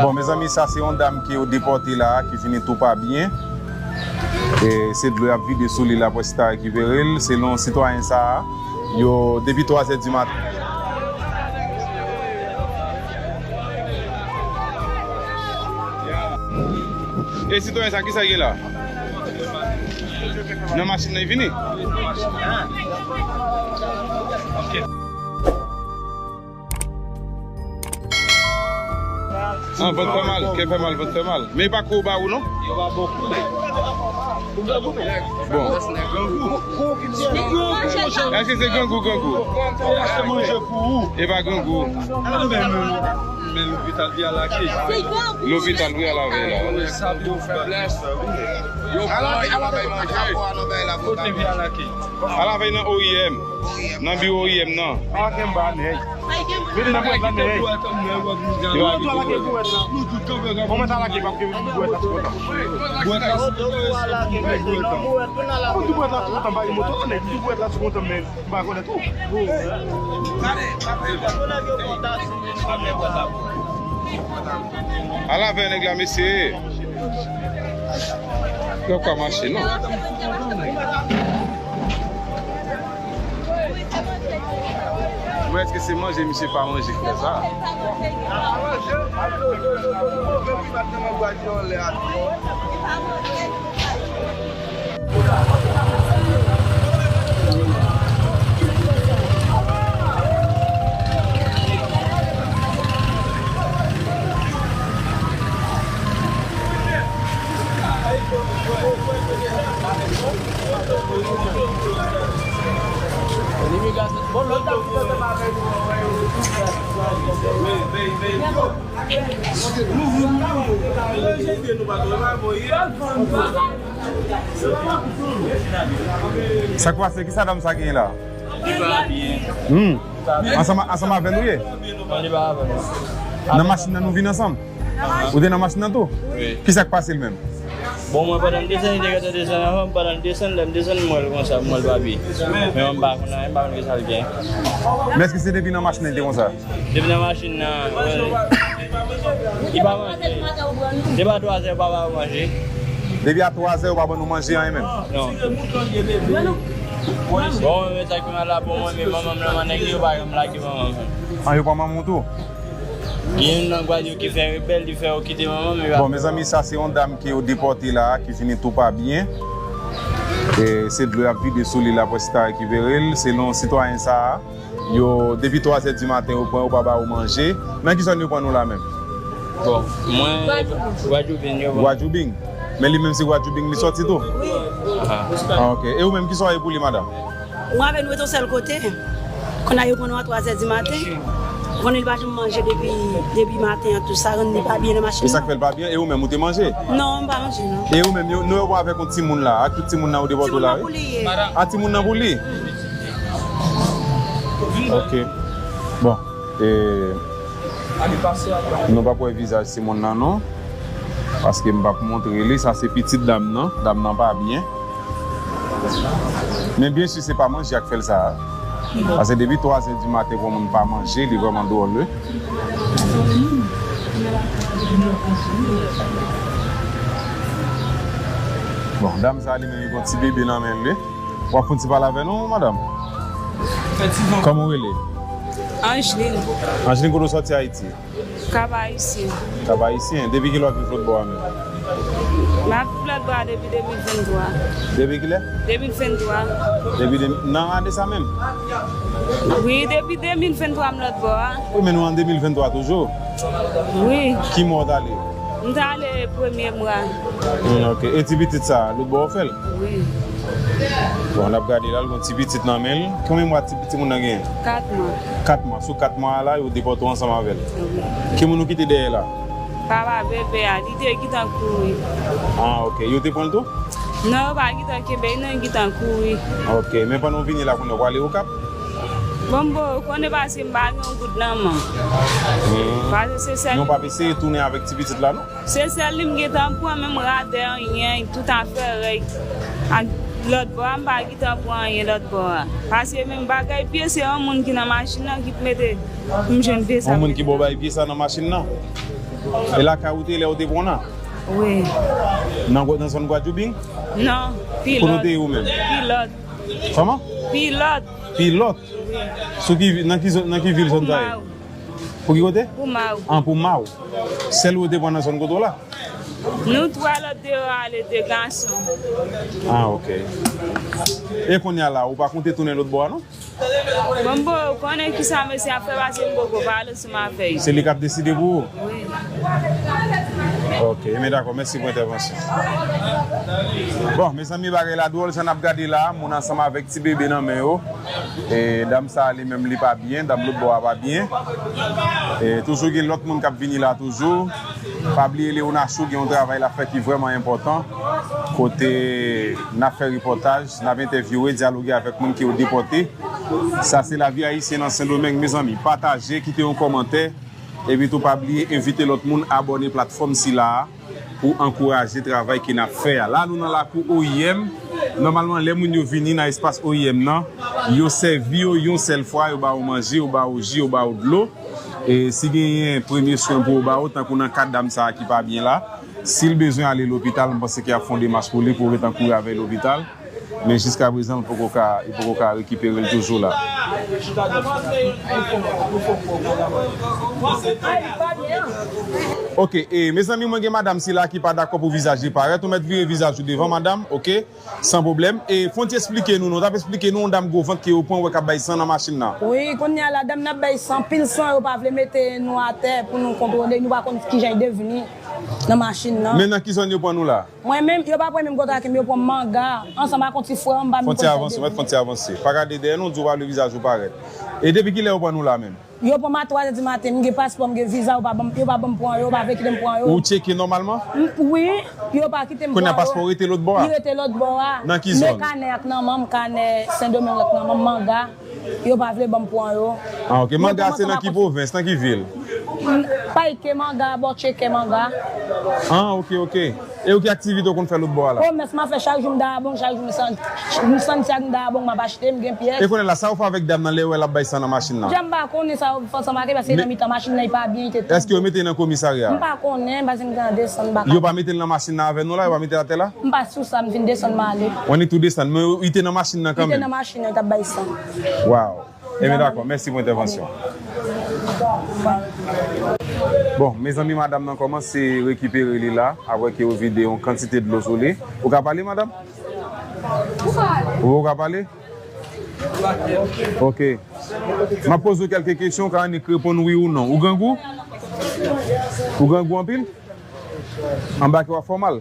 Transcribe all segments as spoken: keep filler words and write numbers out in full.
Bon, mezanmi, sa se yon dam ke yo depòte la a, ki vini tou pa byen. E se dlo y ap vide sou li la pou yo ta rekipere l. Selon sitwayen sa a, yo depi twa zè di maten. E sitwayen sa, kisa gen la? Nan machin nan, li vini? An, vant fè mal, kè fè mal, vant fè mal. Men e pa kou ba ou non? Bon. Èske se grangou, grangou? E pa grangou. Men lopital wi a lage. Lopital wi a lave la. Alavèy nan O I M. Nan biwo O I M nan. Mete nan bwèt la, men. Yo, yo lage bwèt la. Mwen mwen ta lage, pa bwèt la sou kontan. Bwèt la sou kontan. Mwen di bwèt la sou kontan, pa gen moto, nèg, di bwèt la sou kontan, men m pa konnen tou. Alavèy nèg la, mesye. Yo ka mache non. Mwen, èske se manje misye pa manje k fè sa? Sa k pase? Kisa dam sa genyen la? Hmm. Ansanm, ansanm avè l ou ye? Non, li pa avè m. Nan machin nan nou vin ansanm? Ou te nan machin nan tou? Wi. Kisa k pase l menm? Bon, mwen pandan m desann, li te gentan desann avan m, pandan l desann, lè m desann, m wè l konsa, m wè l pa byen. Men mwen m pa konn anyen, m pa konn kisa l gen. Men èske se depi nan machin nan li te konsa? Depi nan machin nan, li pa manje. Depi a twa zè, yo pa ba yo manje. Depi a twa zè, yo pa ban nou manje anyen menm? Non. Bon, mwen, men sa ki mal la pou mwen, men manman m nan, nèg yo pa janm lage manman m. An, yo pran manman w tou? Gen youn nan Gwadloup ki fè rebèl, li fè yo kite manman m, yo pa... Bon, mezanmi, sa se yon dam ke yo depòte la a, ki vini tou pa byen. E se dlo y ap vide sou li la, pou yo ta rekipere l. Selon sitwayen sa a, yo, depi twa zè di maten, yo pran, yo pa ba yo manje. Nan ki zòn yo pran nou la menm? Bon, mwen, Gwadloubin, yo pran. Gwadloubin. Men li menm se Gwadloubin li sòti tou? Wi. Ah, ok. E ou menm, kisa w ye pou li, madanm? Mwen avè nou rete yon sèl kote. Kounye a yo pran nou a twa zè di maten. Ou konnen li pa janm manje depi, depi maten an, tou sa rann li pa byen nan machin nan. E sa k fè l pa byen? E ou menm, ou te manje? Non, m pa manje, non. E ou menm, yo, nou wè w avèk yon timoun la, ak tout timoun nan ou depòte w la, wi? Timoun nan pou li ye. A, timoun nan pou li? Ok. Bon, e, nou p ap wè vizaj timoun nan, non. Paske m p ap montre li. Sa se pitit dam nan. Dam nan pa byen. Men byen si se pa manje a k fè l sa a. Paske depi twa zè di maten pou yon moun pa manje, li vrèman dwòl, wi. Bon, dam sa a li menm, li gon ti bebe nan men l, wi. W ap fè yon ti pale avè nou, madanm? Kòman w rele? Angeline. Angeline, kote w sòti Ayiti? Kap Ayisyen. Kap Ayisyen. Depi kilè w ap viv lòt bò a menm? M ap viv lòt bò a depi de mil venntwa. Depi kilè? De mil venntwa. Depi de, nan ane sa menm? Wi, depi de mil venntwa m lòt bò a. Wi, men nou an de mil venntwa toujou? Wi. Ki mwa w t ale? M t ale premye mwa. Hmm, ok. E ti pitit sa, lòt bò w fè l? Wi. Bon, n ap gade la, l gon ti pitit nan men l. Konbyen mwa ti, timoun nan genyen? Kat mwa. Kat mwa. Sou kat mwa a la, yo depòte w ansanm avè l. Wi. Ki moun ou kite dèyè la? Papa bebe a, li te gentan kouri. Ah, ok. Yo te pran l tou? Non, yo pa gentan kenbe l, non, li gentan kouri. Ok. Men pandan w vini la, kounye a, w prale Okap? Bon, m poko konnen paske m pa gen yon goud nan men m. Hmm. Paske se sèl... Men w p ap eseye tounen avèk ti pitit la, non? Se sèl li m gentan pran, men m rate anyen, tout afè règ ak lòt bò a, m pa gentan pran anyen lòt bò a. Paske menm bagay pye, se yon moun ki nan machin nan ki mete m jwenn pye sa. Yon moun ki ba w bay pye sa nan machin nan? E lakay ou te lè ou te pran nan? Wi. Nan, nan zòn Gwadyoubing? Non, Pilòt. Kote ou te ye ou menm? Pilòt. Kòman? Pilòt. Pilòt? Wi. Sou ki, nan ki zòn, nan ki vil zòn sa ye? Pou Maw. Pou ki kote? Pou Maw. An, pou Maw. Sèl ou te pran nan zòn kote w la? Nou twa lòt deyò ale de gason. Ah, ok. E kounye a la, ou pa konte tounen lòt bò a, non? Bon, m poko konnen kisa mesye ap fè, paske m poko pale ansanm avè l. Se li k ap deside pou ou? Wi. Ok, men dakò, mèsi pou entèvansyon. Bon, mezanmi, bagay la dwòl, jan n ap gade la, moun ansanm avèk ti bebe nan men yo. E dam sa a li menm li pa byen, dam lòt bò a pa byen. E toujou gen lòt moun k ap vini la toujou. Pa bliye Leonacho gen yon travay l ap fè ki vrèman enpòtan. Kote n ap fè repòtaj, n ap entèvyouwe, dyaloge avèk moun ke yo depòte. Sa se lavi ayisyen nan Sendomeng, mezanmi. Pataje, kite yon kòmantè. Epi tou pa bliye envite lòt moun abòne platfòm sila a pou ankouraje travay ke n ap fè a. La nou nan lakou O I M. Nòmalman, lè moun yo vini nan espas O I M nan, yo sèvi yo yon sèl fwa, yo ba yo manje, yo ba yo ji, yo ba yo dlo. E si genyen premye swen pou yo ba yo, tankou nan ka dam sa a ki pa byen la, si l bezwen ale lopital, m panse ke y ap fè yon demach pou li, pou yo ret an kouri avè l lopital. Men jiskaprezan, li poko ka, li poko ka rekipere l toujou la. Ok, e mezanmi, mwen gen madanm sila ki pa dakò pou vizaj li parèt. Ou mèt vire vizaj ou devan, madanm, ok? San pwoblèm. E fon ti esplike nou, non, t ap esplike nou yon dam gwo vant ke yo pran, wè k ap bay san nan machin nan. Wi, kounye a la, dam nan ap bay san, pil san, yo pa vle mete nou atè pou nou kontwole, nou pa konn kijan l devni nan machin nan. Men nan ki zòn yo pran nou la? Mwen menm, yo pa pran menm kontra ke m, yo pran m Manga, ansanm ak yon ti frè m, m pa menm konn sa yo devni. Fon ti avanse, mèt fon ti avanse. Pa gade dèyè nou, di w pa vle vizaj ou parèt. E depi kilè yo pran nou la menm? Yo pran m a twa zè di maten, m gen paspò, m gen viza, yo pa ban m, yo pa ban m pran yo, yo pa vle kite m pran yo. Ou tcheke nòmalman? M, wi, yo pa kite m pran yo. Kounye a paspò rete lòt bò a? Li rete lòt bò a. Nan ki zòn? Men kanè a k nan men m, kanè Sendomeng lan k nan men m, Manga. Yo pa vle ban m pran yo. Ah, ok. Manga se nan ki pwovens, nan ki vil? Payke Manga, bò Tcheke Manga. Ah, ok, ok. E ou ki aktivite ou konn fè lòt bò a la? Komès m ap fè chak jou, m Dayabong, chak jou m San-, m Santiag, m Dayabong, m ap achte, m gen pyès. E kounye a la, sa ou fè avèk dam nan lè ou wè l ap bay san nan machin nan? Jan m pa konnen sa yo fè ansanm ak li, paske nan mitan machin nan, li pa byen, li te tonbe. Èske yo mete l nan komisarya? M pa konnen, paske m te nan desann, m pa ka. Yo pa mete l nan machin nan avè nou la, yo pa mete l atè la? M pa sou sa, m fin desann, m ale. Ou annik tou desann, men li te nan machin nan kanmenm? Li te nan machin nan, li t ap bay san. Waw. Ebyen, dakò, mèsi pou entèvansyon. Bon, mezanmi, madanm nan kòmanse rekipere li la, apre ke yo vide yon kantite dlo sou li. Ou ka pale, madanm? Ou ka pale? Ok. M ap poze w kèlke kesyon, ou ka annik reponn wi ou non. Ou grangou? Ou grangou anpil? Anba kè w ap fè w mal?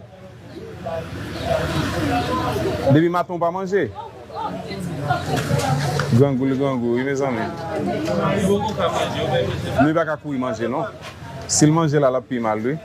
Depi maten ou pa manje? Grangou, li grangou, wi, mezanmi. Li pa ka kouri manje, non. Si l manje la, l ap pi mal, wi.